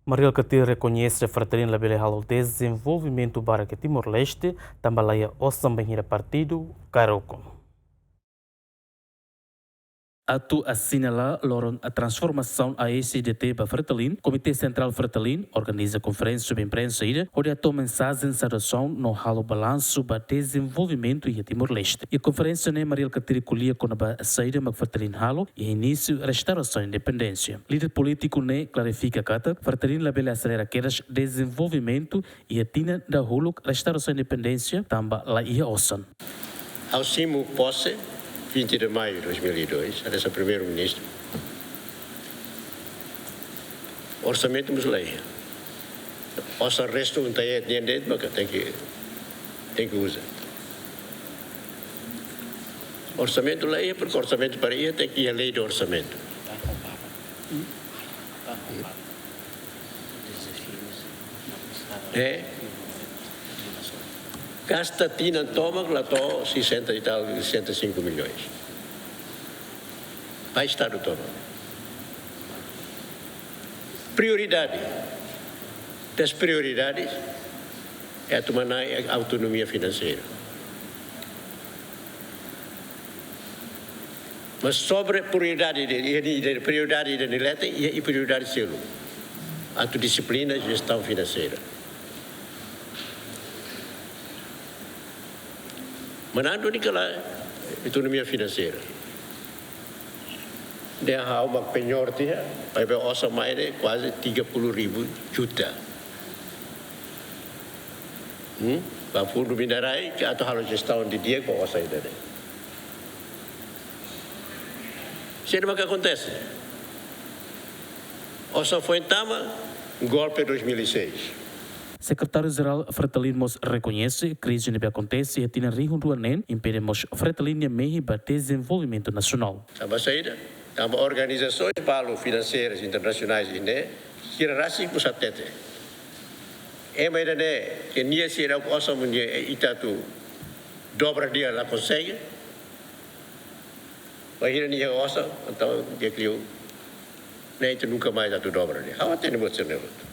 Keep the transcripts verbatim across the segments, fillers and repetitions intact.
Mari Alkatiri rekoñese FRETILIN labele halo dezenvolvimentu barak iha Timor-Leste, tanba la iha osan bainhira partidu ka rukun. Atu asinala loron transformasaun A S I D T ba FRETILIN, Komité Sentrál FRETILIN organiza konferénsia ba imprensa ida hodi hato'o mensajen saudasaun no halo balansu ba dezenvolvimentu iha Timor-Leste. Iha konferénsia ne'e Mari Alkatiri ko'alia kona-ba saida mak FRETILIN halo iha inísiu restaurasaun independénsia. Líder polítiku ne'e klarifika katak FRETILIN labele aselera kedas dezenvolvimentu iha tinan dahuluk restaurasaun independénsia tanba la iha osan. Ha'u simu pose vinte de maio de dois mil e dois, hanesan primeiru-ministru. Orsamentu mós la iha. Osan restu un tayet nian de'it maka tenke, tenke uza. Orsamentu la iha, porque orsamentu para iha tenke iha lei de orsamentu. É. Gasta tinan tomak la to'o sessenta e tal, sessenta e cinco milhões. Ba Estadu tomak. Prioridade das prioridades é atu manán autonomia finanseira. Mas sobre prioridade de, de, de prioridade de leten, iha prioridade seluk. Atu dixiplina jestaun finanseira. Manán duni kala autonomia finanseira. Ne'e ha'u mak penyor tiha, maibé osan mai ne'e kuaze tiga puluh ribu juta. Hmm? Ba fundu minerai, ke atu halo jestaun didi'ak ba osan ida-ne'e. Saida mak akontese? Osan foin tama, golpe dois mil e seis. Sekretáriu Jerál FRETILIN mós rekoñese krize ne'ebé akontese iha tinan rihun rua neen impede mós FRETILIN nia mehi ba dezenvolvimentu nasionál. Tanba saida? Tanba organizasoens balu finanseiras internasionais ne'e sira rasik mós hatete. Ema ida-ne'e ke nia sira osan mundial ita atu dobra di'ak la konsege. Bainhira nia osan, entaun di'ak liu. Ne'e ita nunka mais atu dobra di'ak. Ha'u hatene buat sira-ne'e hotu.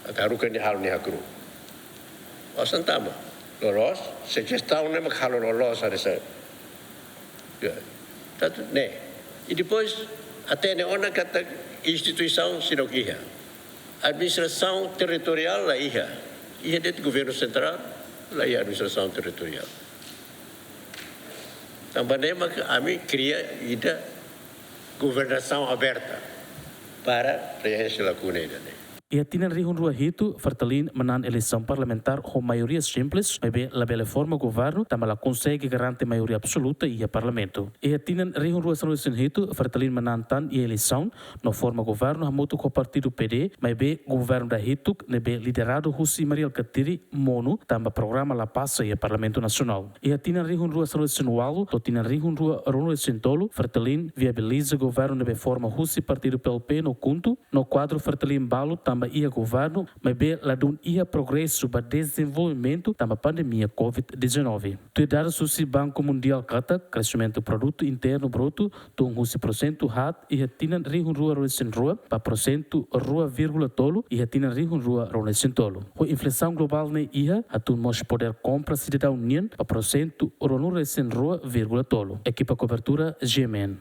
Atu haruka nia halo nia hakru'uk. Osan tama. Loloos, se jestaun ne'e mak halo loloos hanesan. Ya. Tantu ne'e. I depois, hatene ona katak instituisaun seidauk iha. Administrasaun territoriál la iha. Iha de'it governu sentrál, la iha administrasaun territoriál. Tanba ne'e mak ami kria ida governasaun aberta para preenxe lakuna ida-ne'e. Iha tinan rihun rua hitu, FRETILIN manán eleisaun parlamentár ho maioria simples, maibé labele forma governu, tanba la konsege garante maioria absoluta iha parlamentu. Iha tinan rihun rua sanulu-resin-hitu, FRETILIN manán tan iha eleisaun, no forma governu hamutuk ho partidu P D, maibé governu dahituk ne'ebé lideradu husi Mari Alkatiri monu tanba programa la pasa iha Parlamentu Nasionál. Iha tinan rihun rua sanulu-resin-ualu to'o tinan rihun rua ruanulu-resin-tolu, FRETILIN viabiliza governu ne'ebé forma husi partidu P L P no KHUNTO, no kuadru FRETILIN balu tanba iha governu, maibé ladún iha progresu ba dezenvolvimentu tanba pandemia covid dezanove. Tuir dadus husi Banku Mundiál katak, kresimentu Produtu Internu Brutu tun husi pursentu haat iha tinan rihun rua ruanulu-resin-rua ba pursentu rua vírgula tolu iha tinan rihun rua ruanulu-resin-tolu. Ho inflasaun globál ne'e iha, hatún mós podér kompra sidadaun nian ba pursentu ruanulu-resin-rua vírgula tolu. Ekipa kobertura, G M N.